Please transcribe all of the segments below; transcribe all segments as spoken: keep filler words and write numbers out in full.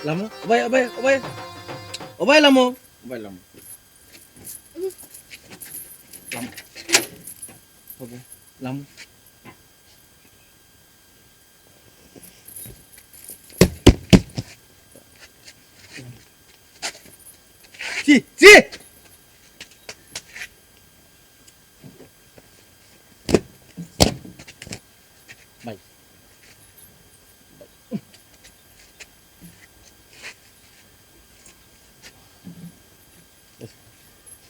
লামো, ও ভাই, ও ভাই, ও ভাই, ও ভাই, লামো, ও ভাই, লামো, লামো, ও ভাই, লামো। ছি, ছি। ভাই।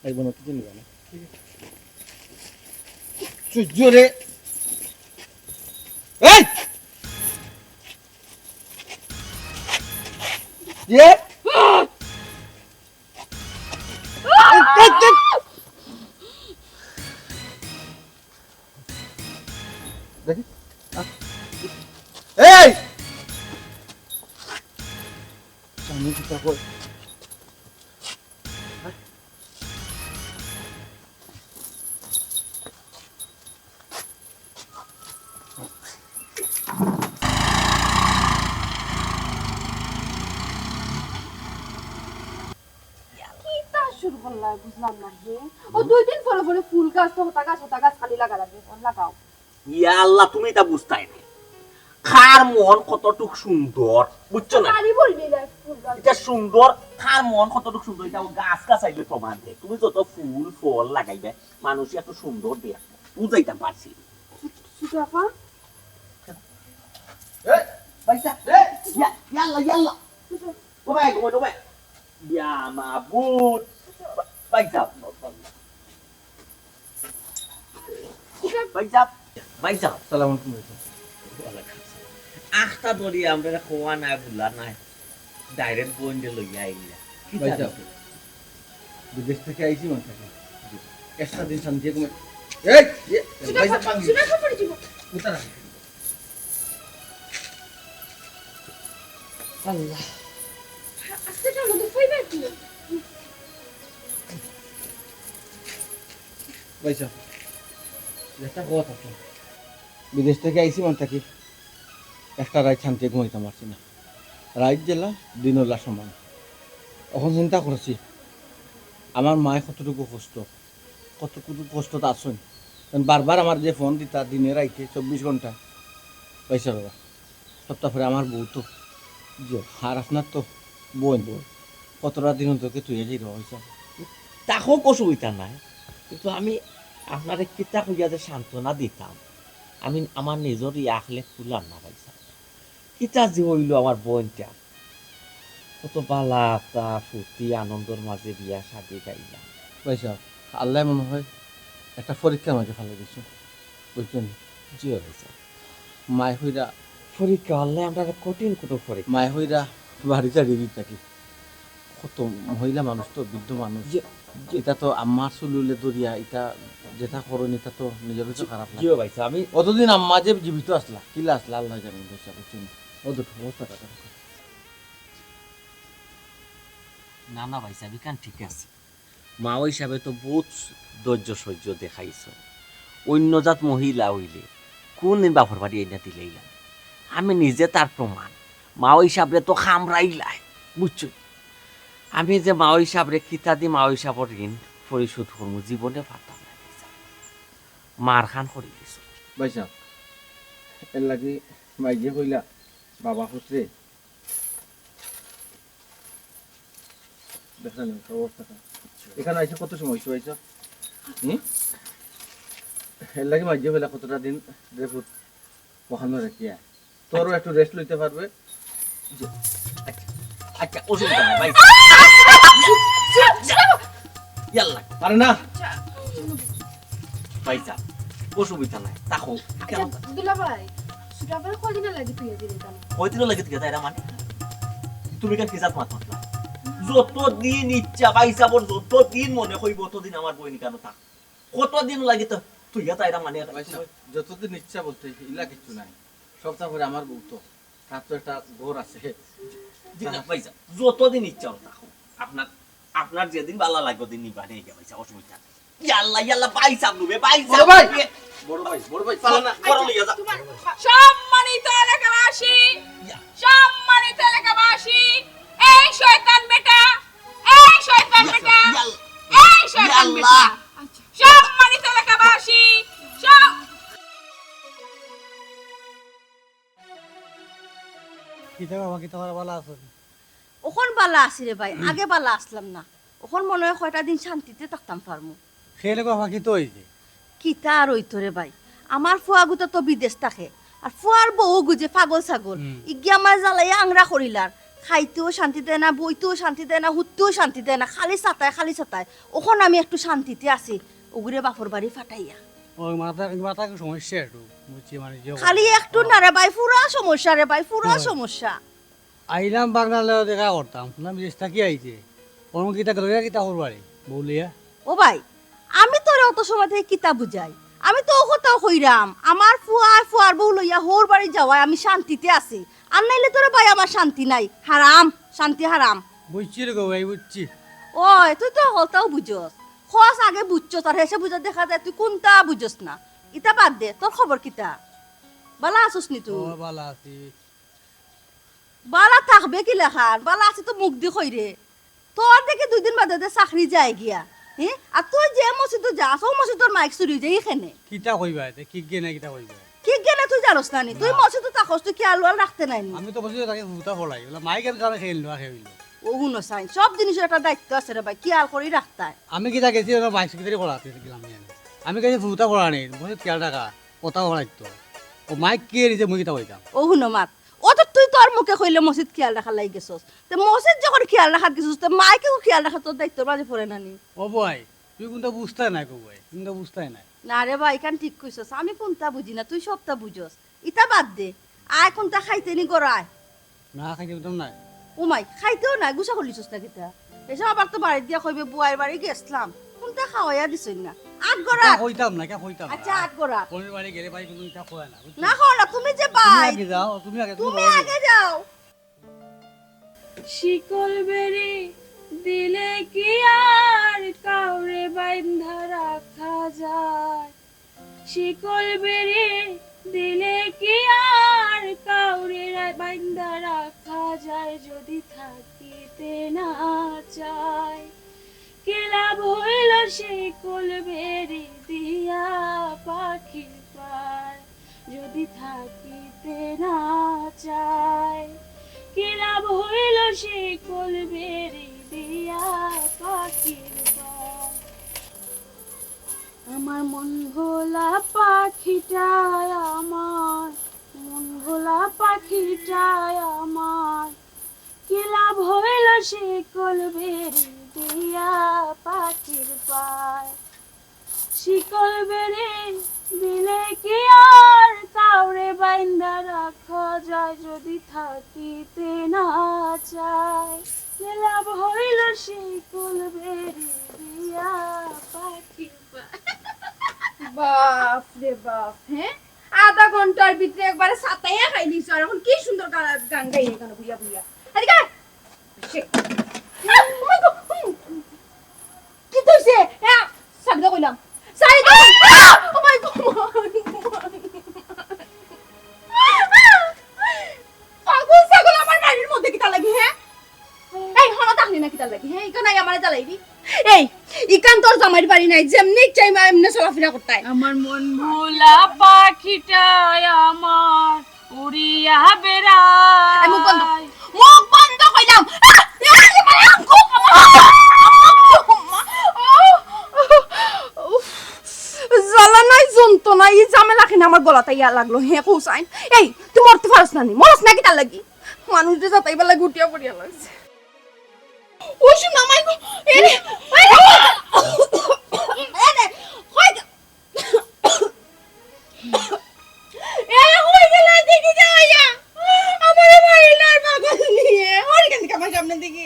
ভাই, বোন, তুই নিবা না? সূর্য রে। এই! এ? দেখি। এই! আমি কিতা কই? কিতা শুরু করলা, বুঝলাম না হে। ও দুই দিন পরে পরে ফুল গাছ তো হতা গাছ, হতা গাছ খালি লাগা লাগে, ওর লাগাও। ইয়া আল্লাহ, তুমি ইতা বুঝতায় না। কার মন কতটুক সুন্দর, বুঝছো না? খালি বলবি না, ফুল গাছ। ইটা সুন্দর, কার মন কতটুক সুন্দর, ইটা ও গাছ গাছ আইলে প্রমাণ দেয়। তুমি যত ফুল ফল লাগাইবে, মানুষ এত সুন্দর দেয়, বুঝাইতাম পারছি। ছোট আপা। এই, ভাইসাব, এই, ইয়া, ইয়াল্লা, ইয়াল্লা। ও ভাই, ও ভাই, ও ভাই। ইয়া মাবুদ। ভাইসাব। ভাইসাব, ভাইসাব। সালাম আলাইকুম ভাইসাব। ওয়ালাইকুম আসসালাম। আখতা ধরি আমরা খোয়া নাই, বুলা নাই। Direct বইনরে লইয়া আইলা। কি ভাইসাব, জানো? বিদেশ থাকি আইছি মন থাকি। জি। একটা দিন শান্তি ঘুমাই। এই, এ, ভাইসাব, পাঙ্গি। উতারা। আল্লাহ। আজকে তো আমাদের পরিবার কি? ভাইসাব, একটা কথা আছে। বিদেশ থাকি আইছি মন থাকি। একটা রাইত শান্তি ঘুমাইতাম পারছি না। রাইত যেলা, দিন ওলা সমান। অখন চিন্তা করছি, আমার মায় কতটুকু কষ্ট, কতটুকু কষ্টত আছইন। কারণ বারবার আমার যে ফোন দিতা দিনে রাইতে চব্বিশ ঘন্টা, ভাইসাব, সপ্তাহ পরে আমার বউ তো, জি। আর আপনার তো বইন, বইন। কতটা দিন অন্তর তুই যাই রইছ। তা হোক, অসুবিধা নাই, কিন্তু আমি আপনারে কিতা কইয়া যে সান্ত্বনা দিতাম, আমি আমার নিজর ইয়া আখলে কুলার না, ভাইসাব। কিতা যে অইলো আমার বইনটা, কত বালা তা ফুর্তি আনন্দর মাঝে বিয়া শাদি গাইলা। ভাইসাব, আল্লায় মনে হয় একটা পরীক্ষার মাঝে ফালাই দিছে, বুঝছইন? জি ভাইসাব। মায় হইরা পরীক্ষা, আল্লায় আমরারে কঠিন কুনু পরীক্ষা। মায় হইরা বাড়ি ছাড়ি দিতা কি? কত মহিলা মানুষ তো, বৃদ্ধ মানুষ। জি, জি। ইতা তো আম্মার চুলুলে ধরিয়া, ইতা যেটা করইন, ইতা তো নিজর কাছে খারাপ লাগে। জি ভাইসাব, আমি অতদিন আম্মা যে জীবিত আছলা, কিলা আছলা, আল্লায় জানে, বুঝছইন? ও দুটো অবস্থা খারাপ। না, না ভাইসাব, ইখান ঠিক আছে। মা হিসাবে তো বউত ধৈর্য সহ্য দেখাইছো। অইন্য জাত মহিলা অইলে কুনদিন বাপর বাড়ি আইনা দিলাইলা না। আমি নিজে তার প্রমাণ। মা হিসাবরে তো কামড়াইলায়, বুঝছো? আমি যে মা হিসাবরে কিতা দি মা হিসাবর ঋণ পরিশোধ করমু, জীবনে পারতাম না। মার খান করি দিছো। ভাইসাব, এর লাগি মাইজে কইলা, বাবা পুত্রে, দেখরা নি, অবস্থাটা। ইখান আইছে কত সময় অইছে, ভাইসাব? হুম? এর লাগি মাইজে কইলা কতটা দিন রে পুত, অখানো রাখিয়া। তোরও একটু rest লইতে পারবে। আচ্ছা, আচ্ছা, অসুবিধা নাই, ভাই। ইয়াল্লা, পারে না। ভাইসাব, অসুবিধা নাই, থাকো। আচ্ছা, কেন? দুলাভাই, ছোট আপারে কয়দিনর লাগি তুই দিলে কেন? কয়দিনর লাগি তুই তাইরা মানে? তুমি কেন কি জাত মাত মাতলা? যতদিন ইচ্ছা ভাইসাবর, যতদিন মনে কইব, ততদিন আমার বইন ইখানো থাক। কতদিন লাগি তো তুই তাইরা মানে? ভাইসাব, যতদিন ইচ্ছা বলতে ইলা কিচ্ছু নাই। সপ্তাহ পরে আমার বউ তো, তার তো একটা ঘর আছে। জি না, ভাইসাব, যতদিন ইচ্ছা অর থাকো। আপনার, আপনার যেদিন ভালা লাগবো, দিন নিবা, নিয়ে গিয়া, ভাইসাব, অসুবিধা নাই। ইয়াল্লা, ইয়াল্লা, ভাইসাব নুবে, ভাইসাব বড় ভাই। নুবে। বড় ভাই, বড় ভাই, পালা না, বড় লইয়া যা। সম্মানিত এলাকাবাসী, ইয়া। সম্মানিত এলাকাবাসী, এ বাবা, কিতা করা, বালা আছো নি? অখন বালা আছি রে ভাই, আগে বালা আছলাম না। অখন মনে অয় কয়টা দিন শান্তিতে থাকতাম পারমু। কেনে গো আফা, কিতা অইছে? কিতা আর অইতো রে ভাই, আমার ফুয়াগুতা তো বিদেশ থাকে, আর ফুয়ার বউগু যে পাগল ছাগল, হুম। ইগিয়ে আমারে জ্বালাইয়া আংরা করিলার, খাইতেও শান্তি দেয় না, বইতেও শান্তি দেয় না, হুততেও শান্তি দেয় না, খালি সাতায়, খালি সাতায়। অখন আমি একটু শান্তিতে আছি, অগুরে বাপর বাড়ি ফাটাইয়া। ও মাথা, মাথা একটু সমস্যা একটু, বুঝছি, মানে, ইয়ে খালি করে। একটু ও। না রে ভাই, পুরা সমস্যা রে ভাই, পুরা ও। সমস্যা। আইলাম বাগনার লগে দেখা করতাম, হুনলাম বিদেশ থাকি আইছে। অখন কিতা গেল, কিতা করবারে, বউ লইয়া? ও ভাই, আমি তোরে অত সময় থাকি কিতা বুঝাই? আমি তো অউ কথাউ কইরাম, আমার ফুয়া, ফুয়ার বউ লইয়া হউর বাড়ি যাওয়ায় আমি শান্তিতে আছি। আর নাইলে তোরে ভাই আমার শান্তি নাই, হারাম, শান্তি হারাম। বুঝছি রে গো ভাই, বুঝছি। ওই, তুই তো হকলতাউ বুঝস। কস আগে বুঝছস, আর হেষে বুঝা দেখা যায় তুই কুনতা বুঝস না। ইতা বাদ দে, তোর খবর কিতা? বালা আছস নি তুই? ও, বালা আছি। বালা থাকবে কিলাখান? বালা আছি তো মুখদি কইরে। তোর দেখি দুইদিন বাদে দে চাকরি যায় গিয়া। হে? আর তুই যে মসজিদো যাস, অউ মসজিদর মাইক চুরি অই যায় কেনে? কিতা কইবা এতে? কিজ্ঞানে কিতা কইবা? কিজ্ঞানে তুই জানস না নি? তুই না। মসজিদো থাকস, তুই খিয়াল উয়াল রাখতে নায় নি? আমি তো মসজিদো থাকি ফুতা পড়াই। অলা মাইক আমি কানে খেয়ে নিলো, খেয়ে নিলো। ও হুনো চাইন, সব জিনিসর একটা দায়িত্ব আছে রে ভাই, খিয়াল করি রাখতায়। আমি কিতা গেছি, অলা মাইক সেক্রেটারি করাতে গেলাম আমি। আমি গেছি ফুতা পড়ানি, মসজিদ খিয়াল রাখা, কথা পড়াইতো। ও মাইক কে নিছে, মুই কিতা কইতাম? ও হুনো মাত, ও তো তুই তোর মুখে কইলে মসজিদ খিয়াল রাখার লাগি গেছস। তে মসজিদ যখন খিয়াল রাখাত গেছস, তে মাইকেও খিয়াল রাখা তোর দায়িত্বর মাঝে পড়ে না নি? ও ভাই, তুই কুনতা বুঝতায় নায় গো ভাই, কুনতা বুঝতায় নায়। না রে ভাই, ইখান ঠিক কইছস, আমি কুনতা বুঝি না, তুই সবতা বুঝস। ইতা বাদ দে, আয় কুনতা খাইতে নি ঘর আয়। না, খাইতে পারতাম না। ও মাই, খাইতেও না, গুসা করলিছস না কিতা? এসব আবার তো বাড়িত গিয়া কইবে, "বুয়াইর বাড়ি গেছলাম, কুনতা খাওয়াইয়া দিছইন না।" আট ঘর ইতা আট। কইতাম না, ইতা কইতাম না। আচ্ছা, আট ঘর আট। পরের বাড়ি গেলে ভাই কুনু ইতা কয় না, বুঝছো? না কও না, তুমি যে তুমি ভাই। আগে যাও, তুমি আগে, তুমি তুমি আগে বলো। আগে যাও। শিকল বেড়ি দিলে কি আর কাউরে বাইন্ধা রাখা যায়? শিকল বেড়ি দিলে কি আর কাউরে রা-, বাইন্ধা রাখা যায়? যদি থাকিতে না চায়, কি লাভ হইল শিকল বেড়ি দিয়া পাখির পায়? যদি থাকিতে না চায়, কি লাভ হইল শিকল বেড়ি দিয়া পাখির পায়? আমার মন ভোলা পাখিটায় আমার, মন ভোলা পাখিটায় আমার, কি লাভ হইল শিকল বেড়ি দিয়া পাখির পায়? শিকল বেড়ি দিলে কি আর কাউরে বাইন্ধা রাখা যায়? যদি থাকিতে না চায়, কি লাভ হইল শিকল বেড়ি দিয়া পাখির পায়? বাপ রে বাপ, হ্যাঁ, আধা ঘন্টার ভিতরে একবারে সাতাইয়া খাইলিছো, আর অখন কি সুন্দর গা-, গান গাইরে কেনে বুইয়া বুইয়া। এদিকে আয়। সে, আহ, ও মাই গড, হুম। কিতা অইছে? হ্যাঁ, সাইডে কইলাম। সাইডে। আহ, ও মাই গড। পাগল ছাগল আমার বাড়ির মধ্যে কিতার লাগি, হ্যাঁ? এই, হনো থাকলি না কিতার লাগি, হ্যাঁ? ইখান আইয়া আমারে জ্বালাইলি। এই, ইখান তোর জামাইর বাড়ি নায়, যেমনে ইচ্ছা এমনে চলাফিরা করতায়। আমার মন ভোলা পাখিটায় আমার উড়িয়া বেড়ায়। এই মুখ বন্ধ। মুখ বন্ধ কইলাম। আহ! এই, এই, এই, আম্মা! আহ! উফ! জ্বালা নাই, যন্ত্রণা, ই ঝামেলা কেনে আমার গলাত আইয়া লাগলো, হে কও চাইন। এই, তুই মরতে পারস না নি? মরস না কিতার লাগি? মানুষ যে যাতাইবার লাগি উঠিয়া পড়িয়া লাগছে। ও শোনা মাই গো, এ রে, এ রে, এ রে, কই গেল? এ, কই গেল? দেখি যাও আইয়া। আমারে মারিলার পাগল নিয়া। ওরে কেন আমার সামনে দেখি।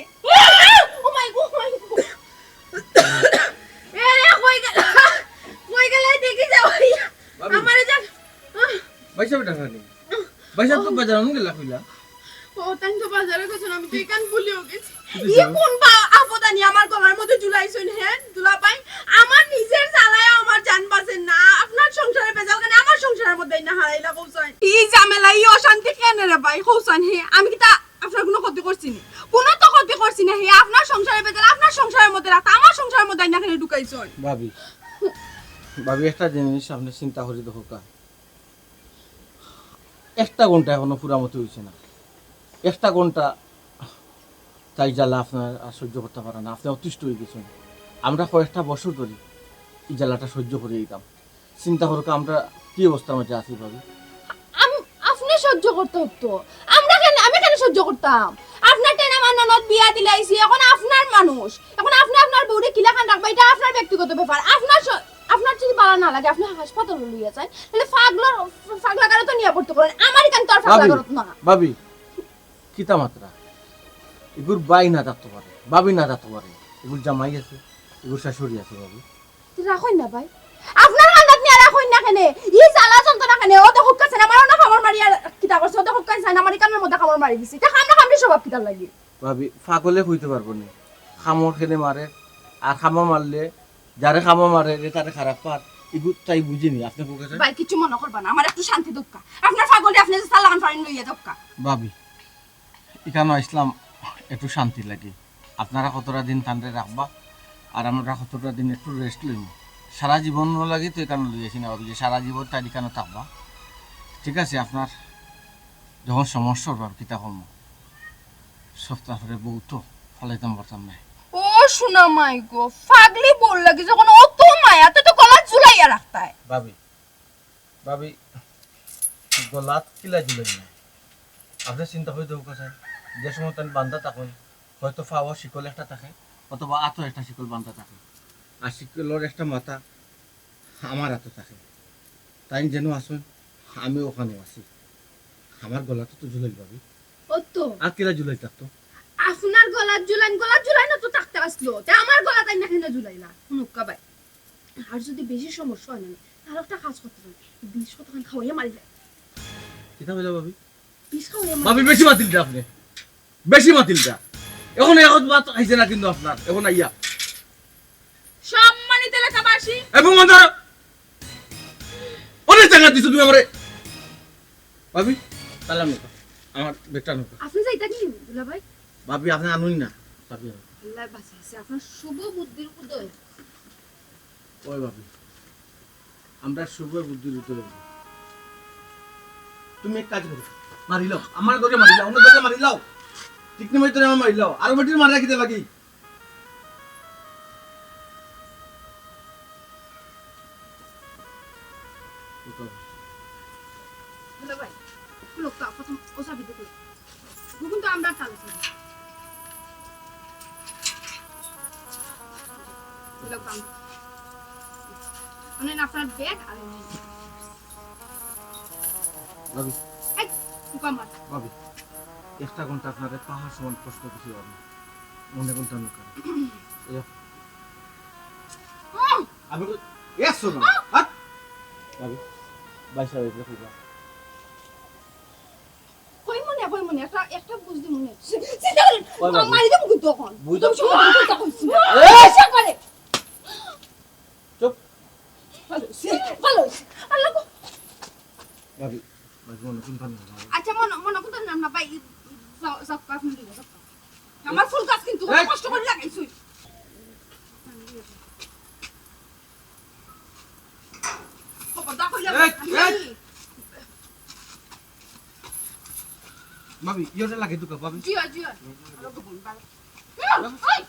ও মাই গো, মাই গো। এ, কই গেল? কই গেল? দেখি যাও আইয়া। ভাবি। আমারে যা। ভাই সাহেব ডাকরা নি? ভাই সাহেব তো বাজার আমু গেলা কইলা। ও, তাই তো বাজারে গেছইন, আমি তো ইখান ভুলিও গেছি। ই কোন বা-, আপদ আনি আমার গলার মধ্যে ঝুলাইছইন, হে? দুলাভাই, আমার নিজের জ্বালায় আমার জান বাঁচে না। আপনার সংসারে ভেজাল কেনে আমার সংসারের মধ্যে আইনা হারাইলা কও চাইন? ই ঝামেলা, ই অশান্তি কেনে রে ভাই, কও চাইন, হে? আমি কিতা আপনার কুনু ক্ষতি করছি নি? কুনু তো ক্ষতি করছি না, হে? আপনার সংসারে ভেজাল, আপনার সংসারের মধ্যে রাখতা, আমার সংসারের মধ্যে আইনা কেনে ঢুকাইছইন? ভাবি, ভাবি, একটা জিনিস আপনে চিন্তা করি দেখউক্কা। একটা ঘন্টা এখনো পুরা মতো অইছে না। একটা ঘন্টা তাই জ্বালা আপনার আর সহ্য করতা পারা না, আপনে অতিষ্ঠ অইগেছইন। আমরা কয়েকটা বছর ধরি ই জ্বালাটা সহ্য করি আইতাম। চিন্তা করউক্কা আমরা কি অবস্থার মাঝে আছি ভাবি। আম-, আপনে সহ্য করতা অইতো, আমরা কেনে, আমি কেনে সহ্য করতাম? আপনার টেনে আমার ননদ বিয়া দিলাইছি, এখন আপনার মানুষ, এখন আপনে আপনার বউরে কিলাখান রাখবা, ইটা আপনার ব্যক্তিগত ব্যাপার। আপনার স-, আপনার যদি ভালা না লাগে, আপনে হাসপাতালো লইয়া যাইন, তাইলে পাগলার, পাগলাগারো তো নিয়া ভর্তি করইন, আমার ইখান তো আর পাগলাগারো না। ভাবি, কিতা মাতরা? ইগুর ভাই না থাকতো পারে, ভাবি না থাকতো পারে, ইগুর জামাই আছে, ইগুর শাশুড়ি আছে, ভাবি। তে রাখইন না ভাই, আপনার কান্দাত নিয়া রাখইন না কেনে? ই জ্বালা যন্ত্রণা কেনে? অউ দেখউক্কা ছাইন, আমারে অনো কামড় মারিয়া কিতা করছে, অউ দেখউক্কা ছাইন, আমার ইখানর মধ্যে কামড় মারি দিছে। ইটা কামড়া কামড়ি স্বভাব কিতার লাগি? ভাবি, পাগলে কইতে পারবো নি? কামড় কেনে মারে, আর কামড় মারলে যারে কামড় মারে, যে তারে খারাপ পার, ইগু তাই বুঝে নি, আপনে কউক্কা ছাইন। ভাই, কিচ্ছু মনো করবা না, আমারে একটু শান্তি দেউক্কা। আপনার পাগলে আপনে যে চালান ফারিন লইয়া দেউক্কা। ভাবি, ইখানো আইছলাম একটু শান্তি লাগি। আপনারা কতটা দিন তানরে রাখবা, আর আমরা কতটা দিন একটু rest লইমু। সারা জীবন লাগি তো ইখানো লই আইছি না ভাবি, যে সারা জীবন তাইন ইখানো থাকবা। ঠিক আছে, আপনার যখন সমস্যা অইবো, আর কিতা করমু? সপ্তাহ পরে বউ তো ফালাইতাম পারতাম না। ও সোনা মাই গো, পাগলি বউর লাগি যখন অত মায়া, তে তো গলাত ঝুলাইয়া রাখতায়। ভাবি, ভাবি, গলাত কিলা ঝুলাই না? আপনে চিন্তা করি দেখউক্কা ছাইন, যে সময় তাইন বান্ধা থাকইন, হয়তো পাও শিকল একটা থাকে, অথবা আতো একটা শিকল বান্ধা থাকে, আর শিকলর একটা মাথা আমার আতো থাকে। তাইন যেনো আছইন, আমি অখানো আছি। আমার গলাত তো ঝুলাইল ভাবি। অতো। আর কিলা ঝুলাই থাকতো? আপনার গলাত ঝুলাইন, গলাত ঝুলাইন তো থাকতা আছলো। তে আমার গলাত আইনা কেনে ঝুলাইলা? হুনউক্কা ভাই। আর যদি বেশি সমস্যা অয় না, তাইলে একটা কাজ করতা পারইন। বিষ কতখান খাওয়াইয়া মারিলাইন। কিতা কইলা ভাবি? বিষ খাওয়াইয়া মারি ভাবি, বেশি মাতিলটা আপনে। বেশি মাতিলটা। এখন এক মাত আইছে না কিন্তু আপনার। এখন আইয়া। সম্মানিত এলাকাবাসী। এবং আমার অনেক জায়গা দিছো তুমি আমারে। ভাবি, তাইলে আমি আমার ব্যাগটা নেবো। আপনে যাইতা নি, দুলাভাই? ভাবি, আপনে আনইন না। ভাবি, আনো। আল্লায় বাঁচাইছে, আপনার শুভ বুদ্ধির উদয়। ওই ভাবি, আমরা শুভ বুদ্ধির উদয়। তুমি এক কাজ করো, মারিলাও, আমার দরে মারিলাও, অন্য দরে মারিলাও, ঠিক নেই দরে আমার মারিলাও, আর বেটির মারা কিতা লাগি? দুলাভাই, খুলো তো, প্রথম ও চাবি তো খুলো। গুগুন তো আমরা তালা চাবি। খুলো তো আমরা। মানে না, আপনার ব্যাগ আর এই ভাবি। এই, উকা মার। ভাবি, একটা ঘন্টা আপনারে পাহাড় সমান কষ্ট দিছি ভাবি। মনে কোনটা নৌকা? এই, উম। আমি কই, এ শোনো, হাত। ভাবি, বাইশা হয়ে গেছে। কই মনে, কই মনে, একটা, একটা বুঝ দি মনে। চিন্তা করেন, ওই বাবু। মারি দেবো কিন্তু এখন। বুঝ তুমি সব কথা কইছি না। এই! চিন্তা করে। চুপ। ভালো হইছে, ভালো হইছে। আল্লাহ গো। ভাবি, ভাবি, মনে কোন পানি হবে? আচ্ছা, মনে, মনে কোন নাম না ভাই, জ-, জক্কা ফুল দিব, জক্কা। আমার ফুল গাছ কিন্তু এই! কষ্ট করে লাগাইছি। খবরদার কইলাম এই, না। এই! ভাবি, ইয়েটা লাগে তো, ভাবি। জি, জি। আল্লাহ গো, বোন, ভালো। এই!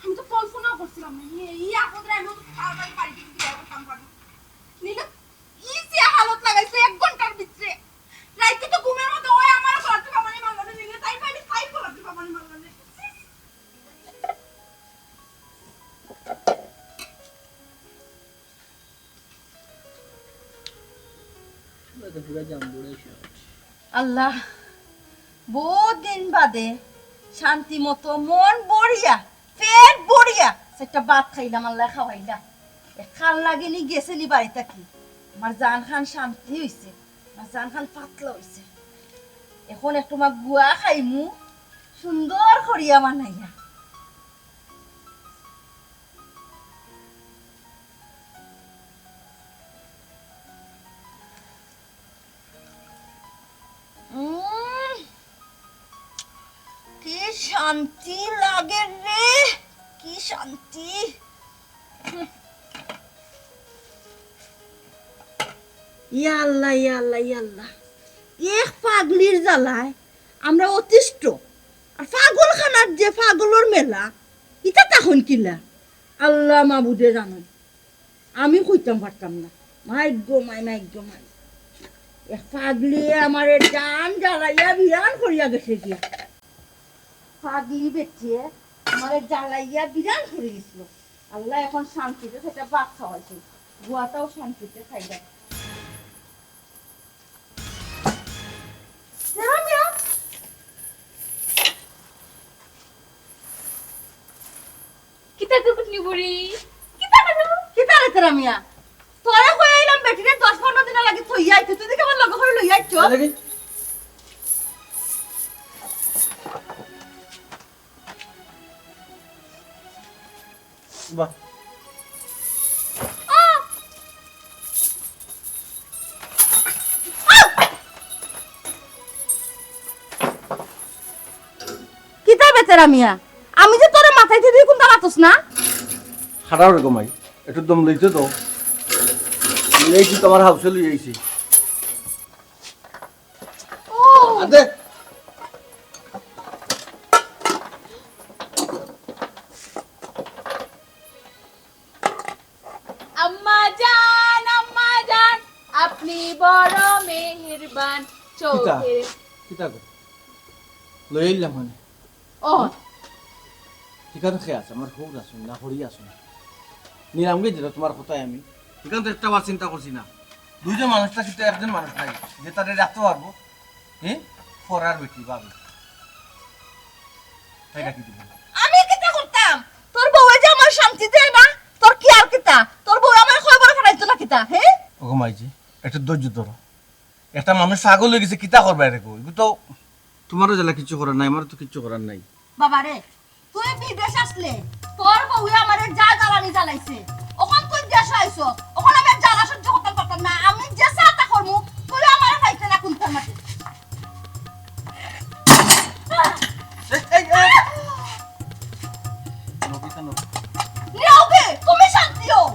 আমি তো কল্পনাও করছিলাম না। ইয়া, ইয়া, কোথায় আমি তো তাড়াতাড়ি বাড়ি থেকে বিদায় করতাম পারি। নিলে ই যে হালত লাগাইছে এক ঘন্টার ভিতরে। রাইতে তো ঘুমের মধ্যে ওই আমার গলাতে বাবানি মারলো না, নিলে তাই পাইনি, তাই গলাতে বাবানি মারলো না। আল্লাহ, বহুত দিন বাদে শান্তি মতো মন ভরিয়া, পেট ভরিয়া একটা ভাত খাইলাম, আল্লাহ খাওয়াইলা। এ কাল লাগেনি গেছে নি বাড়ি থাকি, আমার জান খান শান্তি হইছে, আমার জান খান পাতলা হইছে। এখন একটু মা গুয়া খাইমু, সুন্দর করিয়া বানাইয়া। উম, কি লাগে রে, কি শান্তি। ইয়া আল্লাহ, ইয়া আল্লাহ, ইয়া আল্লাহ। এক পাগলির জ্বালায় আমরা অতিষ্ঠ। আর পাগলখানার যে পাগলর মেলা, ইতা তখন কিলা? আল্লাহ মাবুদে জানো। আমি কইতাম পারতাম না। মাই গো মাই, মাই গো মাই। এক পাগলিয়ে আমারে জান জ্বালাইয়া বিরান করিয়া গেছে গিয়া। পাগলি বেটিয়ে আমারে জ্বালাইয়া বিরান করি গেছিল। আল্লাহ এখন শান্তিতে সেটা ভাত খাওয়াইছে। গুয়াটাও শান্তিতে খাইবা। কিতা গো কুটনি বুড়ি? কিতা করো? কিতা রে তেরা মিয়া? তোরে কই আইলাম বেটিরে দশ পনেরো দিন লাগি থইয়া আইতে, তুই দেখি আমার লগে করে লইয়া আইছো। তাহলে কি? বাহ। কিতা বেচারা মিয়া, আমি যে তোরে মাথায় দিয়ে দিই, কোনটা মাতস না? খারাপ রে গো মাই, একটু দম লইতে তো। আমি এই যে তোমার হাউসে লই আইছি। ও। আদে। আম্মা জান, আম্মা জান, আপনি বড় মেহেরবান। কিতা? চোখে কিতা গো? লই আইলাম মানে। ও। ঠিকানা খে আছে, আমার হৌর আছে না, হরি আছে না। নিলাম গে যেটা তোমার কথায় আমি। এখান তো একটা বার চিন্তা করছি না। দুইজন মানুষ থাকি তো একজন মানুষ নাই, যে তারে রাখতে পারবো। হ্যাঁ? ফরার বেটি, ভাবি। তাই রাখি দিবি। আমি কিতা করতাম? তোর বউয়ে যে আমার শান্তি দেয় না, তোর কি আর কিতা? তোর বউ আমার খবর ফাটাইতো না কিতা, হ্যাঁ? ওগো মাইজি, একটু ধৈর্য ধরো। একটা মানুষ পাগল হয়ে গেছে, কিতা করবা এরে গো? এগু তো তোমারও জ্বালা কিচ্ছু করার নাই, আমারও তো কিচ্ছু করার নাই। বাবা রে, তুই বিদেশ আসলে তোর বউয়ে আমারে যা জ্বালানি জ্বালাইছে, অখন তুই দেশ আইছস, অখন আমি আর জ্বালা সহ্য করতাম পারতাম না। আমি যে চা তা করমু, তুই আমারে পাইতে না কোনটার মাঝে। এই, এই, এই। নবী তো নবী। নেও গে, তুমি শান্তি হও।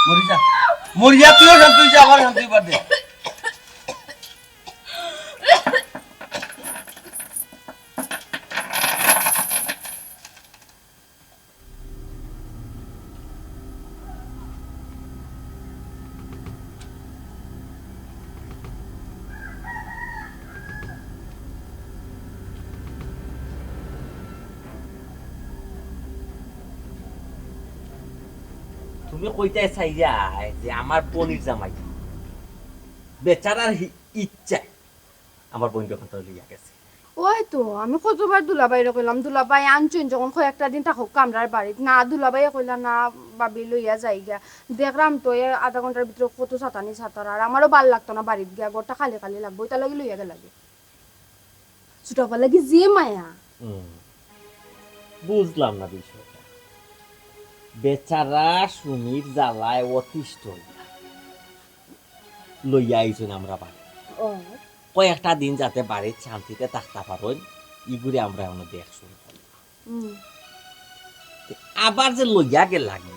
মরি যা, মরিয়া তুইও শান্তি হইছে, আমার শান্তি বাদ দে। তুমি কইতায় চাইরায় যে আমার বইনর জামাই বেচারার হি-, ইচ্ছা আমার বইনরে অখান থাকি লইয়া গেছে। ওই তো, আমি কতবার দুলাভাইরে কইলাম, দুলাভাই আনছইন যখন কয়েকটা দিন থাকউক্কা আমরার বাড়িত। না, দুলাভাইয়ে কইলা, "না, ভাবি লইয়া যাইগিয়া।" দেখরাম তো, এ আধা ঘন্টার ভিতরে কত সাতানি সাতার, আর আমারও ভালা লাগতো না বাড়িত গিয়া, ঘরটা খালি খালি লাগবো, ইতার লাগি লইয়া গেলাগি। ছোট আপার লাগি যে মায়া। হুম, বুঝলাম না বিষয়টা। বেচারা সুমির জ্বালায় অতিষ্ঠ অইয়া লইয়া আইছইন আমরার বাড়িত। ও। কয়েকটা দিন যাতে বাড়িত শান্তিতে থাকতা পারইন, ইগুরে আমরা অনো দেখ শুরু করলাম। হুম। তে আবার যে লইয়া গেলাগি,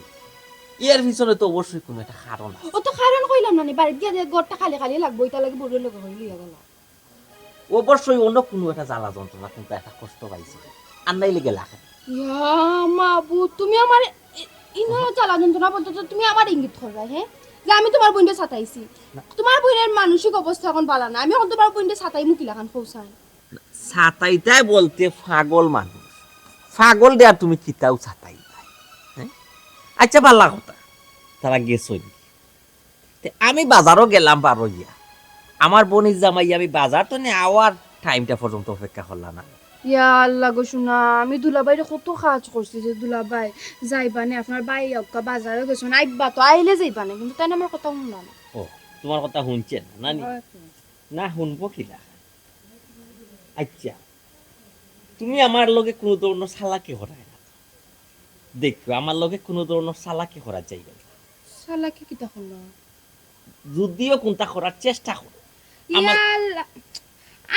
এর পিছনে তো অবশ্যই কুনু একটা কারণ আছে। ও তো কারণ কইলাম না নি, বাড়িত গিয়া যে ঘরটা খালি খালি লাগবো, ইতার লাগি বউর লগে কই লইয়া গেলা। অবশ্যই অন্য কুনু একটা জ্বালা যন্ত্রণা, কুনু একটা কষ্ট পাইছে, আর নাইলে গেলা কেনে। ইয়া মাবুদ, তুমি আমারে ই-, ইনো জ্বালা যন্ত্রণা বলতে তো তুমি আমারে ইঙ্গিত কররায়, হ্যাঁ? যে আমি তুমার বইনরে সাতাইছি। না। তুমার বইনর মানসিক অবস্থা অখন ভালা না, আমি অখন তুমার বইনরে সাতাইমু কিলাখান কও চাই? সাতাইতায় বলতে পাগল মানুষ, পাগলরে আর তুমি কিতাউ সাতাইতায়, হ্যাঁ? আচ্ছা, ভালা কথা, তারা গেছইন। তে আমি বাজারো গেলাম বার অইয়া। আমার বইনর জামাই আমি বাজার থনে আওয়ার টাইমটা পর্যন্ত অপেক্ষা করলা না। ইয়া আল্লাহ গো সোনা, আমি দুলাভাইরে কত কাজ করছি যে, "দুলাভাই, যাইবা নে, আপনার ভাই আউক্কা বাজারো গেছইন, আইবা তো, আইলে যাইবা নে," কিন্তু তাইন আমার কথা হুনলা না। ও, তুমার কথা হুনছে না, না নি? হয় তো। না হুনবো কিলা? আইচ্ছা, তুমি আমার লগে কুনু ধরনর চালাকি করায় না। দেখো, আমার লগে কুনু ধরনর চালাকি করা যাইবো না। চালাকি কিতা করলাম? যুদিও কুনতা করার চেষ্টা করো। আমার ইয়াল্লা,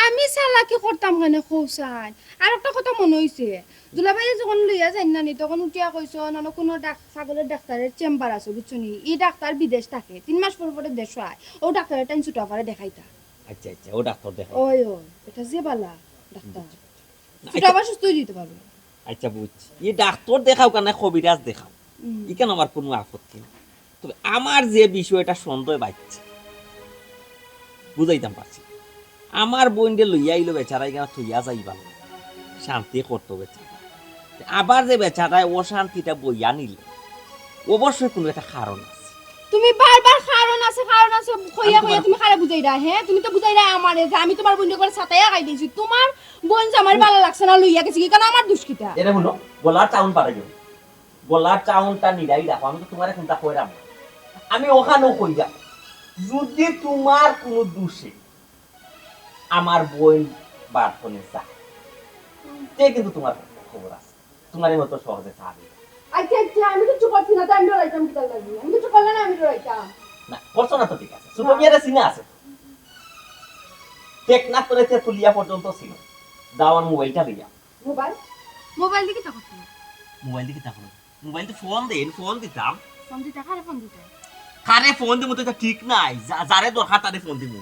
আমি চালাকি করতাম কেনে কও চাইন? আর একটা কথা মনো অইছে, দুলাভাইয়ে যখন লইয়া যাইন না নি, তখন উঠিয়া কইছইন, অনো কুনু ডাক-, ছাগলর ডাক্তারর চেম্বার আছে, বুঝছো নি? ই ডাক্তার বিদেশ থাকে, তিন মাস পর পরে দেশো আয়, অউ ডাক্তারর টাইম ছুটা পারে দেখাইতা। আইচ্ছা, আইচ্ছা, অউ ডাক্তার দেখাও। ওই, ওই, ইটা যে বালা ডাক্তার। না, ছুটা আইচ্ছা। আবার সুস্থ অই যাইতে পারবো। আইচ্ছা, বুঝছি। ই ডাক্তার দেখাও কেনে, কবিরাজ দেখাও। হুম। ইখান আমার কুনু আপত্তি নাই। তবে আমার যে বিষয়টা সন্দেহ বাইচ্ছে, বুঝাইতাম পারছি। আমার বইনরে লইয়া আইলো বেচারা, ইখান থইয়া যাইবা না। শান্তি করতো বেচারা। আবার যে বেচারায় অশান্তিটা বইয়া নিল, অবশ্যই কুনু একটা কারণ আছে। তুমি বারবার কারণ আছে, কারণ আছে কইয়া আমি কইয়া তোমার তুমি কারে বুঝাইরায়, হে? তুমি তো বুঝাইরায় আমারে যে আমি তুমার বইনরে একবারে সাতাইয়া খাই দিছি। তুমার বইন যে আমার ভালা লাগছে না, লইয়া গেছে কি? ইখান আমার দুষ কিতা? এরে হুনো, গলার টাউন পারে গেল। গলার টাউনটা নিরাই রাখো, আমি তো তুমারে কুনতা কইরাম না। আমি অখানউ কইরাম, যুদি তুমার কুনু দুষে আমার বইন বারতনে যায়, তে কিন্তু তুমার খবর আছে। তুমার এই মতো সহজে ছাড়ি। আইচ্ছা, আইচ্ছা, আমি কিচ্ছু করছি না, তাই আমি ডরাইতাম কিতার লাগি? আমি কিচ্ছু করলে না, আমি ডরাইতাম। না, করছো না তো ঠিক আছে। ছোট মিয়ারে চিনা আছে তো। টেকনাফ তনে তেতুলিয়া পর্যন্ত চিনো। দাও, আমার মোবাইলটা দিয়া। মোবাইল? মোবাইল দি কিতা করতে? মোবাইল দি কিতা করতে? মোবাইল দি ফোন দেইন, ফোন দিতাম। ফোন দিতা, কারে ফোন দিতা? কারে ফোন দিমু তো ইটা ঠিক নাই। যা-, যারে দরকার তারে ফোন দিমু।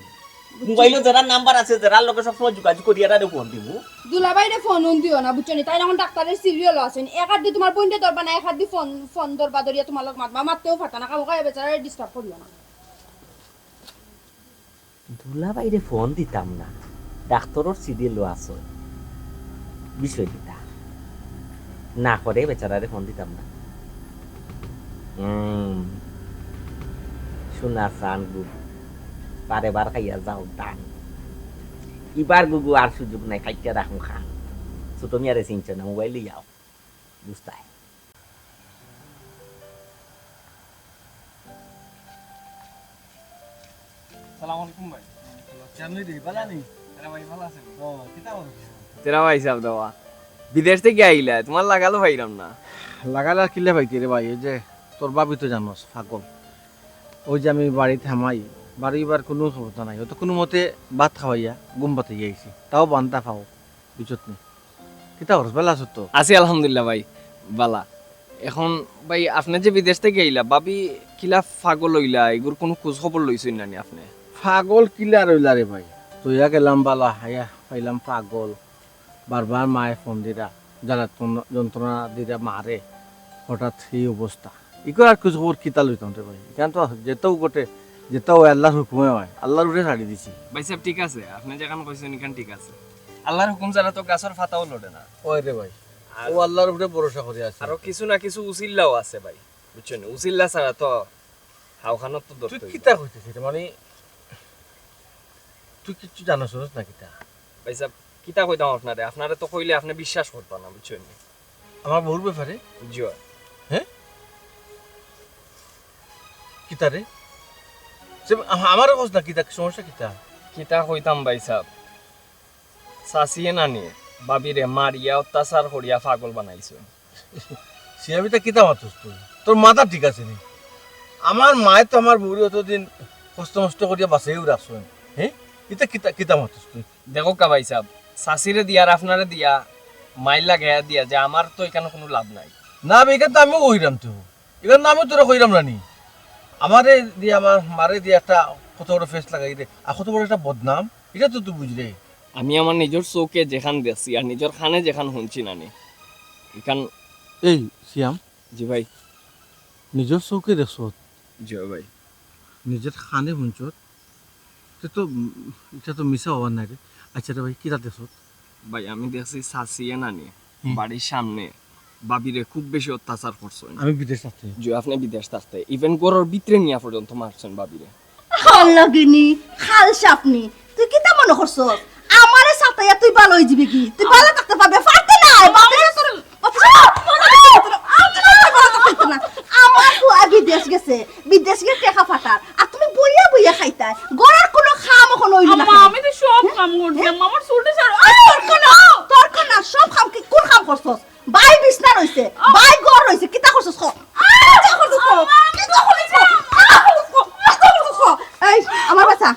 বুঝছি। মোবাইলো যেরার নাম্বার আছে, যেরার লগে সবসময় যোগাযোগ করি, এরারে ফোন দিমু। দুলাভাইরে ফোন উন দিও না, বুঝছো নি? তাইন অখন ডাক্তারর সিরিয়ালো আছইন। এক আত দি তুমার বইনরে ধরবা না, এক আত দি ফোন, ফোন ধরবা, ধরিয়া তুমার লগে মাতবা, মাততেও পারতা না। খামোখা বেচারারে ডিস্টার্ব করিও না। দুলাভাইরে ফোন দিতাম না, ডাক্তারর সিরিয়ালো আছইন। বিষয় কিতা? না করে বেচারারে ফোন দিতাম না। হুম, সোনা চান গুগু, বারে বার খাইয়া যাও দান। ইবার গুগু আর সুযোগ নাই, কাইট্টা রাখুম খান। ছোট মিয়ারে চিনছো না, মোবাইল লইয়াও। বুঝতায়। সালাম আলাইকুম ভাই। কেমন রে, ভালা নি? আরে ভাই, ভালা আছেন? ও, কিতা অইছে? তেরা ভাই সাব দেওয়া। বিদেশ থাকি আইলা, তুমার লাগালও পাইরাম না। লাগাল আর কিলা পাইতে রে ভাই, অউ যে তোর ভাবি তো জানোস, পাগল। অউ যে আমি বাড়িত হামাই, বাড়ি ইবার কুনু খবর নাই। অউ তো কুনুমতে ভাত খাওয়াইয়া ঘুম পাড়াইয়া আইছি। তাও বান্তা পাও, বুঝছত নি? কিতা করস, ভালা আছস তো? আছি আলহামদুলিল্লাহ ভাই, ভালা। অখন ভাই, আপনে যে বিদেশ থাকি আইলা, ভাবি কিলা পাগল অইলা, ইগুর কুনু খোঁজ খবর লইছইন না নি আপনে? পাগল কিলা আর অইলা রে ভাই, থইয়া গেলাম ভালা, আইয়া পাইলাম পাগল। বারবার মায়ে ফোন দিরা, জ্বালা যন্ত্রণা দিরা মারে, হঠাৎ এই অবস্থা। ইগুর আর খোঁজ খবর কিতা লইতাম রে ভাই? ইখান তো যেতাউ ঘটে, যেতাউ অয় আল্লার হুকুমে অয়, আল্লার উপরে ছাড়ি দিছি। ভাই সাব, ঠিক আছে, আপনে যেখান কইছইন ইখান ঠিক আছে। আল্লার হুকুম ছাড়া তো গাছর পাতাও লড়ে না। ওই রে ভাই, আর অউ আল্লার উপরে ভরসা করি আছি। আরো কিছু না কিছু উছিল্লাও আছে ভাই, বুঝছইন নি? উছিল্লা ছাড়া তো হাওখানো তো ধরতে তুই অইবো। কিতা কইতেছিস রে? মানে, তুই কিচ্ছু জানোস না কিতা? ভাই সাব, কিতা কইতাম আপনারে? আপনারে তো কইলে আপনে বিশ্বাস করতা না, বুঝছইন নি? আমার বউর ব্যাপারে? জি অয়। হে? কিতা রে? সে আ-, আমারে কস না কিতা, সমস্যা কিতা? কিতা কইতাম ভাই সাব? চাচিয়ে নানিয়ে ভাবিরে মারিয়া অত্যাচার করিয়া পাগল বানাইছইন। সিয়াম, ইতা কিতা মাতস তুই? তোর মাথা ঠিক আছে নি? আমার মায়ে তো আমার বউরে অতদিন কষ্ট মষ্ট করিয়া বাঁচাইয়াউ রাখছইন। হে? ইতা কিতা, কিতা মাতস তুই? দেখউক্কা ভাই সাব, চাচিরে দিয়া আর আপনারে দিয়া মাইর লাগাইয়া দিয়া যে আমার তো ইখানো কুনু লাভ নাই। না বে, ইখান তো আমিও কইরাম তো। ইখান তো আমিও তোরে কইরাম না নি। আমারে দিয়া, আমার মারে দিয়া একটা কত বড় ফেস লাগাই দে, আর কত বড় একটা বদনাম, ইটা তো তুই বুঝরে। আমি আমার নিজর চউখে যেখান দেখছি আর নিজর কানে যেখান হুনছি না নি, ইখান এই সিয়াম, জি ভাই। নিজর চউখে দেখছত? জি ভাই। নিজর কানে হুনছত? তে তো, উম, ইটা তো মিছা অওয়ার নায় রে। আইচ্ছা রে ভাই, কিতা দেখছত? ভাই, আমি দেখছি চাচিয়ে নানিয়ে হুম। বাড়ির সামনে ভাবিরে খুব বেশি অত্যাচার করছইন। আমি বিদেশ থাকতে? জি, আপনে বিদেশ থাকতে। Even ঘরর ভিতরে নিয়া পর্যন্ত মারছইন ভাবিরে। হল্লগিনি, খাল সাপনি, তুই কিতা মনো করছস? আমারে সাতাইয়া তুই ভালা অইযিবি গি? তুই ভালা থাকতে পারবে? পারতে নায়। বাপরে তোর, বাপরে তোর, বাপরে তোর, বাপরে তোর, বাপরে তোর, বাপরে তোর। আমার ফুয়া বিদেশ গেছে, বিদেশ গিয়া টেকা পাঠার। আর তুমি বইয়া বইয়া খাইতায়। ঘরর কুনু কাম অখন অইলো না আম্মা, কেনে? আমি তো সব কাম করছি, আম্মা, আমার চুলটা ছাড়ো। আরে, তোর কুনু, তোর কুনু সব কাম কি, কুন কাম করছস? বাই বিছনা রইছে, বাই ঘর রইছে, কিতা করছস ক? কিতা করছস ক? কিতা করছস ক? কিতা করছস ক? এই, আমার বাচ্চা,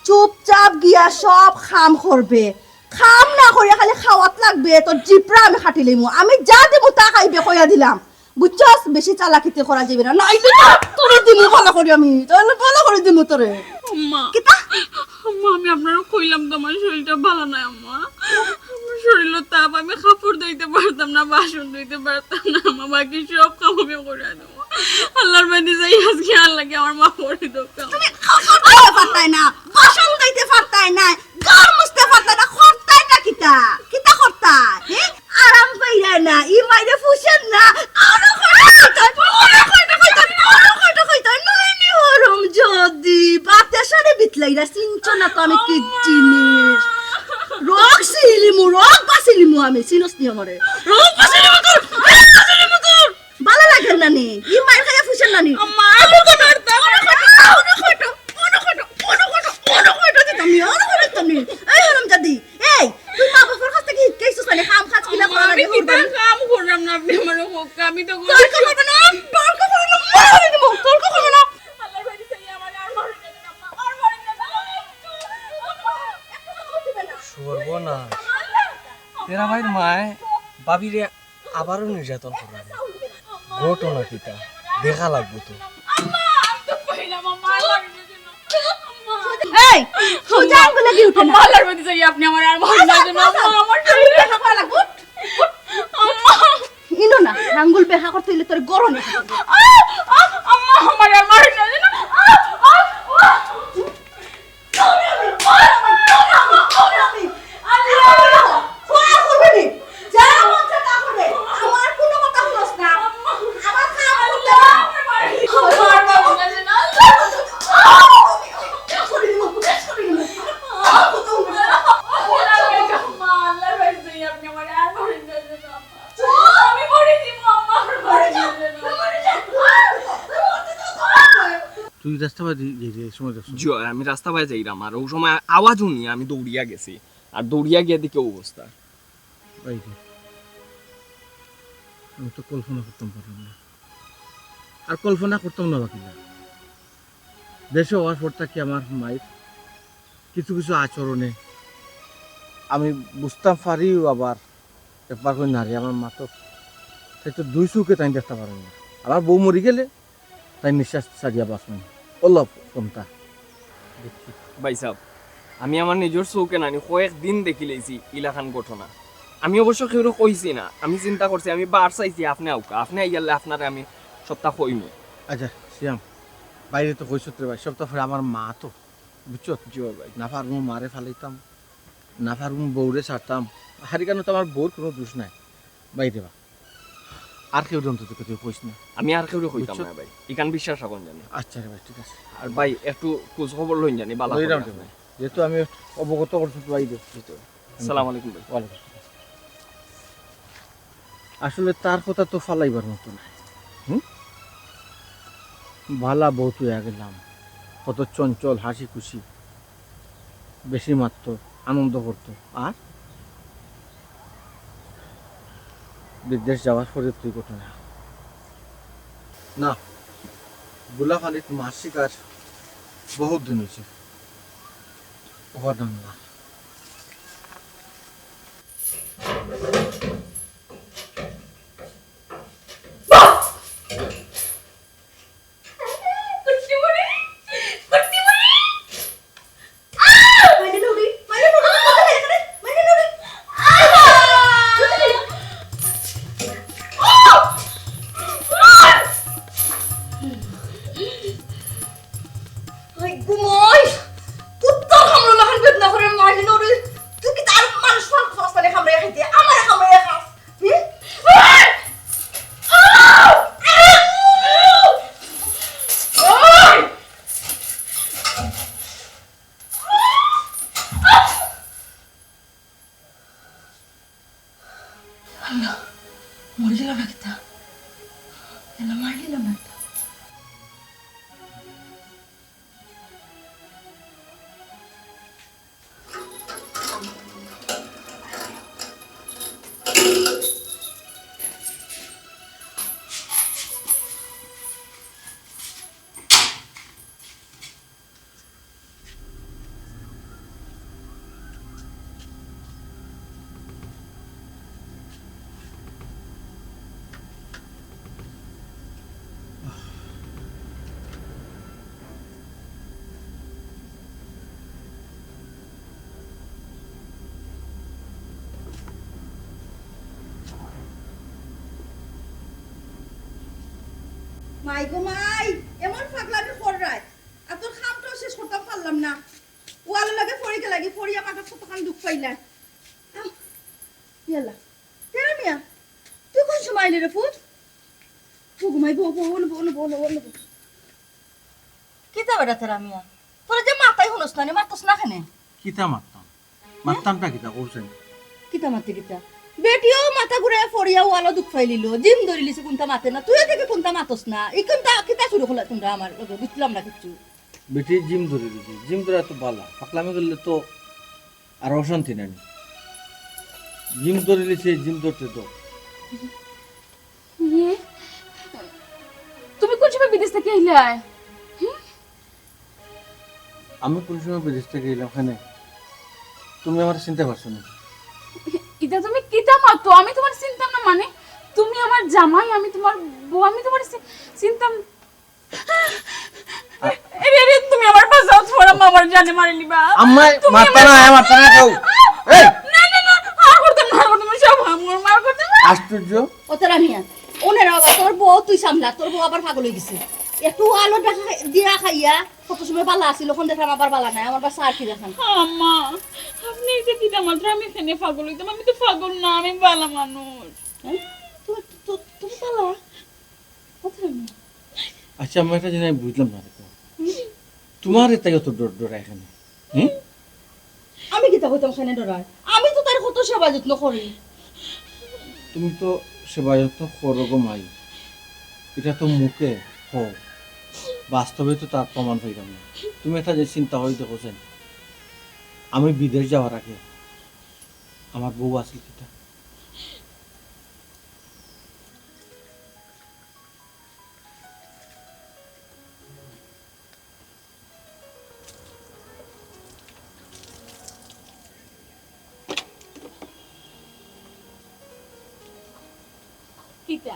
চুপচাপ গিয়া সব কাম করবে। কাম না করিয়া খালি খাওয়াত লাগবে, তোর জিপরা আমি কাটি লইমু। আমি যা দিমু তা খাইবে, কইয়া দিলাম। বুঝছস? বেশি চালাকিতে করা যাইবে না, নাইলে তো তোরে দিমু ভালা করি আমি, তাইলে ভালা করি দিমু তোরে। আম্মা। কিতা? আম্মা, আমি আপনারে কইলাম তো আমার শরীরটা ভালা নায়, আম্মা। আমার শরীরও তাপ, আমি কাপড় ধুইতে পারতাম না, বাসন ধুইতে পারতাম না, আম্মা, বাকি সব কাম আমি করিয়া দিমু। আল্লার বাদে যাই আজকে আর লাগে আমার মা করে দোকা। তুমি কাপড় ধুইতে পারতায় না, বাসন ধুইতে পারতায় না, ঘর মুছতে পারতায় না, করতায়টা কিতা? কিতা করতায়? হে? আরাম পাইরা না, ই মাইরে ফুসেন না। আরো কয়টা কইতাম, আরো কয়টা কইতাম, আরো কয়টা কইতাম। নাইনি হরম যদি বাতে সারে বিতলাইরা চিনছ না তো আমি কি জিনিস। রোগ সিলিমু, রোগ বাসিলিমু আমি, চিনস নি আমারে। রোগ বাসিলিমু তোর, রোগ বাসিলিমু তোর। বালা লাগে না নি? ই মাইর খাইয়া ফুসেন না নি? আম্মা, আমি তো পারতাম না। আরো কয়টা, আরো কয়টা, আরো কয়টা, আরো কয়টা, আরো কয়টা দিতাম নি, আরো কয়টা দিতাম নি। এই হরম যদি, এই, তুই মা বাবার কাছ থেকে শিখে আইছস মানে কাম কাজ কিলা করা লাগে, আমি কিতা কাম করলাম না, আপনি আমার হোক, আমি তো তর্ক করবে না, তর্ক করবে না, মারি দিমু, তর্ক করবে না। আল্লাহর বাড়ি চাই আমার আর মারি না, আর মারি না। সর্বনাশ। তেরা ভাইর মায় ভাবিরে আবারও নির্যাতন করবে। ঘটনা কিতা? দেখা লাগবো তো। আম্মা, আমি তো কইলাম, আম্মা, আর মারি না। এই, সোজা আঙ্গুলে দিয়ে উঠে না। আল্লাহর বাড়ি চাই, আপনি আমার আর মারি না যেন। আম্মা, আমার শরীরে দেখা করা লাগবো। আম্মা। ইনো না, আঙ্গুল বেহা করতে হইলে তোর গরম। আ, আ, আম্মা, আমার আর মারি না যেন। আ, আ, আ। আল্লাহ! খোয়া করবে নি। যা মন চায় তা করবে। আমার কোনো কথা হুনস না। আমার কাম করতে হবে। তুই রাস্তা বাদে এই যে সময় দেখছো? জি অয়, আমি রাস্তা বায় যাইরাম, আর অউ সময় আওয়াজ হুনি, আমি দৌড়িয়া গেছি, আর দৌড়িয়া গিয়া দেখি অউ অবস্থা। ভাই রে, আমি তো কল্পনা করতাম পারলাম না, আর কল্পনা করতাম না বাকিটা। দেশে অওয়ার পর থাকি আমার মাইর কিছু কিছু আচরণে আমি বুঝতাম পারিও, আবার একবার করি নারে আমার মা তো, তাই তো দুই চউখে তাই দেখতা পারইন না। আমার বউ মরি গেলে তাই নিঃশ্বাস ছাড়িয়া বাঁচইন। অলা ফোনটা। ভাইসাব, আমি আমার নিজর চউখে নানি কয়েক দিন দেখিলাইছি ইলাখান ঘটনা। আমি অবশ্য কেউরে কইছি না, আমি চিন্তা করছি, আমি বার চাইছি আপনে আউক্কা, আপনে আইয়ারলে আপনারে আমি সবটা কইমু। আচ্ছা, সিয়াম, বাইরে তো কইছত রে ভাই, সবটা পরে আমার মা তো, বুঝছো? জি ভাই। না পারমু মারে ফালাইতাম, না পারমু বউরে ছাড়তাম। হারিকানো তো আমার বউর কোনো দোষ নাই। বাইরে বা। আর কেউরে অন্তত তুই কইস না। আমি আর কেউরে কইতাম বুঝছো? না ভাই। ইখান বিশ্বাস রাখইন জানি। আচ্ছা রে ভাই, ঠিক আছে। আর ভাই, একটু খোঁজ খবর লইন জানি, বালা করি লইরাম রে আপনি। ভাই। যেহেতু আমি অবগত করছি তো ভাই রে। জি তো। আসসালামু আলাইকুম ভাই। ওয়ালাইকুম আসসালাম। আসলে তার কথা তো ফালাইবার মতো নায়। হুম? ভালা বউ থইয়া গেলাম। কত চঞ্চল, হাসি খুশি। বেশি মাততো, আনন্দ করতো। আর বিদেশ যাওয়ার পরে তুই ঘটনা। না, গুলা পানিত মাছ শিকার বহুত দিন অইছে। অবার দাম না। ওই ঘুমোই, কুত্তার কামড় লাখান বেদনা করে মারি নড়ে। তুই কি তার মানুষ ফাল খাস, তাহলে কামড়ে খাইতে? আমারে কামড়ে খাস। হুম? ওই! ওই! আল্লাহ, মরি গেল না কিতা? আল্লাহ, মারি দিলাম না কিতা? মাই গো মাই, এমন পাগলামি কররায়, আর তোর কামটাও শেষ করতাম পারলাম না। ওয়ালো লাগে পড়ি গেলাগি, পড়িয়া মাথাত কতখান দুখ পাইলা। আহ, ইয়াল্লা, তেরা মিয়া, তুই কোন সময় আইলি রে ফুত? ও গো মাই, বউ, বউ, বউ, বউ, বউ, বউ। কিতা বেটা তেরা মিয়া? তোরা যে মাতাই হুনস না নি, মাতস না কেনে? কিতা মাততাম? মাততামটা কিতা কওছাইন? কিতা মাতে কিতা? বেটিও মাথা ঘুরাইয়া পড়িয়া ওয়ালো দুখ পাইলিলো, জিম ধরিলিছে, কুনতা মাতে না, তুইও দেখি কুনতা মাতস না। ই কুনতা কিতা শুরু করলা তোমরা আমার লগে? বুঝলাম না কিচ্ছু। বেটি জিম ধরিলিছে, জিম ধরা তো বালা, পাগলামি করলে তো আর অশান্তি নানি। জিম ধরিলিছে, জিম ধরতে তো। ইয়ে, তুমি কোন সময় বিদেশ থাকি আইলায়? হুম? আমি কোন সময় বিদেশ থাকি আইলাম কেনে? তুমি আমারে চিনতে পারছো না? ইতা তুমি কিতা মাতো? আমি তুমারে চিনতাম না মানে? তুমি আমার জামাই, আমি তুমার বউ, আমি তুমারে চি-, চিনতাম। আ- এরে, এরে, তুমি আমারে বাঁচাও, তুমার আম্মা আমারে জানে মারিলিবা। আম্মায় তুমি মারতা আমারে না, মারতা না, কও। এই! না, না, না, আর করতাম না, আর করতাম না, সব আমার মার করতাম না। আশ্চর্য। ও তেরা মিয়া, ওনের বাবা, তোর বউ তুই সামলা, তোর বউ আবার পাগল অই গেছে। একটু আলো দেখা দিয়া খাইয়া কত সময় বালা আছিল, অখন দেখলাম আবার বালা নাই, আমার বাচ্চা আর কি দেখান। আম্মা, আপনি এই যে কিতা মাতরা, আমি কেনে পাগল অইতাম? আমি তো পাগল না, আমি বালা মানুষ। হ্যাঁ? তুমি, তু-, তুমি বালা? ও তেরা মিয়া। আচ্ছা, আমার একটা জিনিস আমি বুঝলাম না দেখো। হুম? তুমারে তাই অত ডর, ডরায় কেনে? হুম? আমি কিতা কইতাম কেনে ডরায়? আমি তো তার কত সেবা যত্ন করি। তুমি তো সেবা যত্ন করো গো মাই, ইটা তো মুখে কও, বাস্তবে তো তার প্রমাণ পাইলাম না। তুমি একটা যে চিন্তা করি দেখো চাইন, আমি বিদেশ যাওয়ার আগে আমার বউ আছিল কিতা? কিতা?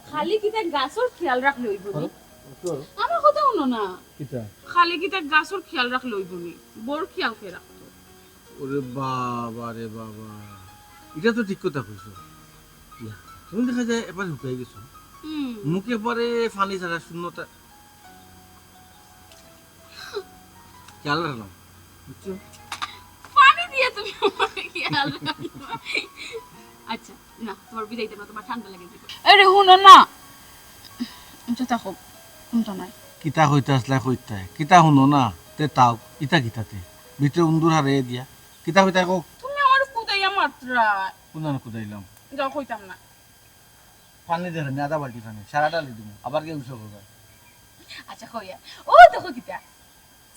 খালি কিতা গাছর খেয়াল রাখলে অইবো নি? হ্যাঁ? কি হলো? আমার কথা হুনো না। কিতা? খালি কিতা গাছর খেয়াল রাখলে অইবো নি? বউর খেয়াল কে রাখতো? ওরে বাবা রে বাবা, ইটা তো ঠিক কথা কইছো। ইয়া, তুমি দেখা যায় এবার হুকাই গেছো। হুম। মুখে পরে পানি ছাড়া শূন্যতা। খেয়াল রাখলাম, বুঝছো? পানি দিয়া তুমি আমারে খেয়াল রাখো। আচ্ছা, না, তুমার বিদায় দিতাম না, তুমার ঠান্ডা লাগে যাইবো। আরে হুনো না। আচ্ছা, থাকো, হুনতো নায়। কিতা কইতা আছলা কইতা? কিতা হুনো না? তে তাও, ইতা কিতাতে? ভিতরে উন্দুর হারাইয়া দিয়া। কিতা কইতা কও? তুমি আমারে কুদাইয়া মাতরায়। কুদানো কুদাইলাম? যাও, কইতাম না। পানি দেখানি, আধা বালতি পানি, সারা ঢালি দিমু, আবার গিয়া উসা করবা। আচ্ছা, কইয়া। ও দেখো কিতা?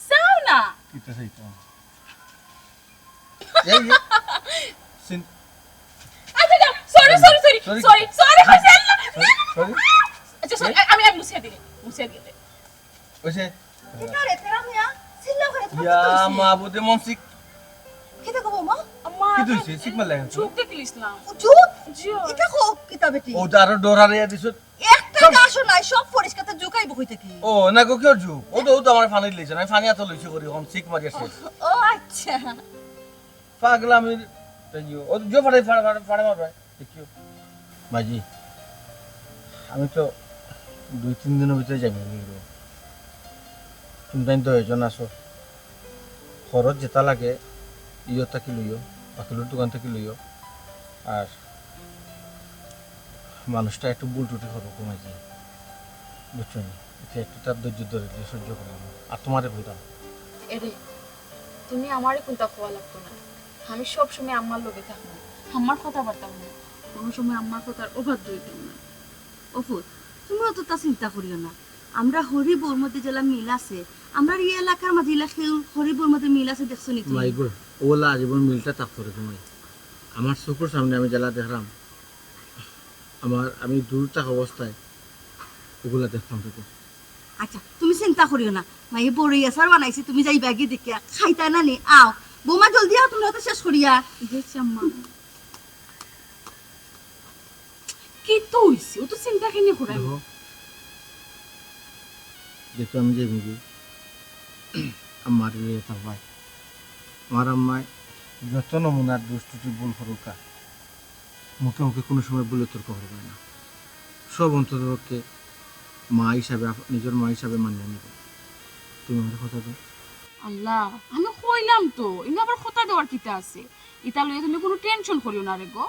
চাও না। কিতা চাইতাম? এই, এই। সিন- আচ্ছা, যাও। Sorry, sorry, sorry, sorry, sorry, sorry, কইছি, আল্লাহ। না, না, না, sorry। আচ্ছা, sorry, এই। আমি, আমি মুছিয়া দিই, মুছিয়া দিই। ওই যে কিতা রে, তেরা মিয়া? চিল্লাও কেনে, তুমার ইয়া, কিতা অইছে? মাবুদে মনসিক। কিতা কও, মা? আম্মা, কিতা অইছে? চিক মারলে কেনে? চোখ দেখিলিস না। ও, চোখ? জি। ইটা কও, কিতা বেটি? ও, তো আরো ডর হারাইয়া দিছো। একটা সব গাছও নাই, সব পরিষ্কার, তো জোক আইবো কই থাকি? ও, না গো, কিওর জোক? ও তো, ও তো আমার পানি লইছে না, আমি পানি এত লইছি করি, এখন চিক মারি আসে। ও, ও আচ্ছা। পাগলামির তাই ও, জো ফাড়ে, ফাড়ে, ফাড়ে, ফাড়ে মারবে। দেখিও। বাজি, আমি তো দুই তিন দিনর ভিতরে যাইমু কিন্তু। তুমি তাইন তো এজন আছো। খরচ যেটা লাগে, ইয়ো থাকি লইও, বাকিলোর দোকান থাকি লইও। আর মানুষটা একটু ভুল ত্রুটি করবো কমাই যায়, বুঝছো নি? এটা একটু তার ধৈর্য ধরে দিয়ে সহ্য করে নেবো। আর তোমারে কইতাম। এরে, তুমি আমারে কোনটা কওয়া লাগতো না, আমি সব সময় আম্মার লগে থাকবো, আম্মার কথাবার্তা হুনবো, কোনো সময় আম্মার কথার অবাধ্য হইতাম না। ও ফুত, তুমি অতটা চিন্তা করিও না, আমরা হরি বউর মধ্যে যেলা মিল আছে, আমরার ই এলাকার মাঝে ইলা কেউ হরি বউর মধ্যে মিল আছে দেখছো নি তুমি? মাই গো, ওলা আজীবন মিলটা থাকতো রে তোমায়। আমার চোখের সামনে আমি যেলা দেখলাম, আমার, আমি দূর থাকা অবস্থায় ওগুলা দেখতাম তোকে। আচ্ছা, তুমি চিন্তা করিও না, মাই বড়ই আচার বানাইছি, তুমি যাইবা গিয়া দেখিয়া খাইতা না নি? আও বৌমা, জলদি আও, তুমি অত শেষ করিয়া। জি আম্মা। কিতা অইছে? ও তো চিন্তা কেনে করাই? দেখো, দেখো আমি যে মুভি আমার লইয়া থাকবায়, আমার আম্মায় যত নমুনার দুষ ত্রুটি ভুল করুকা, মুখে মুখে কোনো সময় ভুল তর্ক করবায় না। সব অন্ততপক্ষে মা হিসাবে আপ- নিজর মা হিসাবে মানিয়া নিব। তুমি আমার কথা দাও। আল্লাহ, আমি কইলাম তো, ইনো আবার কথা দেওয়ার কিতা আছে? ইতা লইয়া তুমি কোনো টেনশন করিও না রে গো।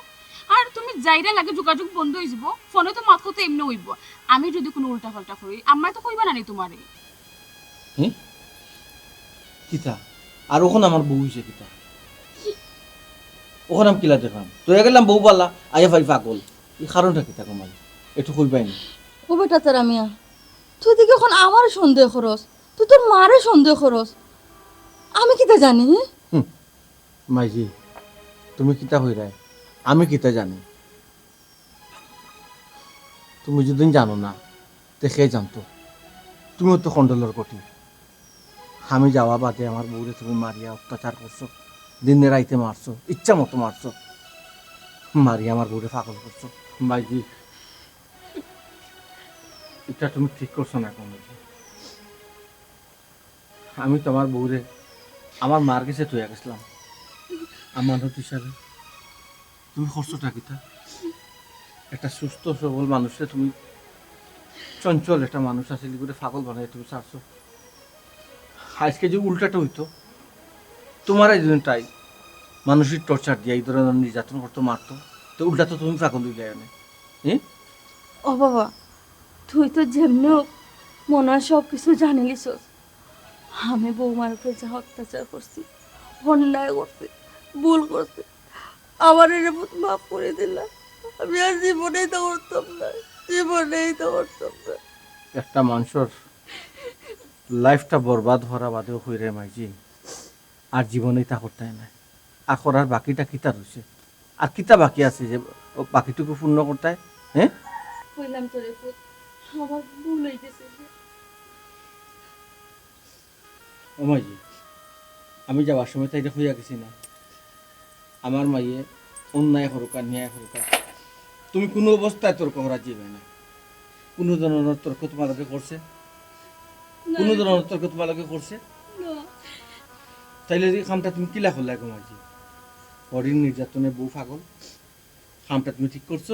আর তুমি যাইরা লাগে যোগাযোগ বন্ধ অই যিবো, ফোনে তো মাত কথা এমনে অইবো। আমি যদি কোনো উল্টা পাল্টা করি, আম্মায় তো কইবা না নি তোমারে? হুম? কিতা? আর অখন আমার বউ অইছে কিতা? অখন আমি কিলা দেখলাম? তো গেলাম বউ বালা, আইয়া পাই পাগল। এই কারণটা কিতা কমাই? একটু কইবাই না? ও বেটা তারা মিয়া, তুই দেখি অখন আমারে সন্দেহ করস, তুই তোর মারে সন্দেহ করস, আমি কিতা জানি? হি? মাইজি, তুমি কিতা কইরায়? আমি কিতা জানি? তুমি যদি জানো না, তে কে জানতো? তুমিও তো কন্ডলর কটি। আমি যাওয়া বাদে আমার বউরে তুমি মারিয়া অত্যাচার করছো, দিনে রাইতে মারছো, ইচ্ছা মতো মারছো, মারিয়া আমার বউরে পাগল করছো। মাইজি, এটা তুমি ঠিক করছো না কমাইজি। আমি তো আমার বউরে আমার মার গেছে থইয়া গেছিলাম আমানত হিসাবে। তুমি করছোটা কিতা? একটা সুস্থ সবল মানুষরে তুমি, চঞ্চল একটা মানুষ আছিল, ইগুরে পাগল বানাই তুমি ছাড়ছো। আজকে যে উল্টাটা অইতো, তোমার এই দুজন তাই মানসিক টর্চার দিয়া এই ধরনের নির্যাতন করতো, মারতো, তো উল্টা তো তুমি পাগল অইলে এনে। হুম? ও বাবা, তুই তো যেমনে হোক মনে হয় সব কিছু জানি লিছস। আমি বৌমার উপরে যা অত্যাচার করছি, অন্যায় করছি, ভুল করছি, আমার এর মাফ করে দিলা। আমি আর জীবনে ইতা করতাম না, জীবনে ইতা করতাম না। একটা মানুষর লাইফটা বরবাদ হওয়ার বাদেও কইরে মাইজি, আর জীবনে ইতা করতায় না। আর করার বাকিটা কিতা রইছে? আর কিতা বাকি আছে যে ও বাকিটুকু পূর্ণ করতায়? হ্যাঁ? কইলাম তো রে পুত, আমার ভুল অই গেছে। ও মাইজি, আমি যাওয়ার সময় তাইরে কইয়া গেছি না, আমার মাইয়ে অন্যায় করুক আর ন্যায় করুক আর তুমি কোনো অবস্থায় তর্ক করা যাইবে না। কোনো ধরনের তর্ক তোমার লগে করছে? কোনো ধরনের তর্ক তোমার লগে করছে? তাইলে এই কামটা তুমি কিলা করলায় গো মাইজি? হরির নির্যাতনে বউ পাগল, কামটা তুমি ঠিক করছো?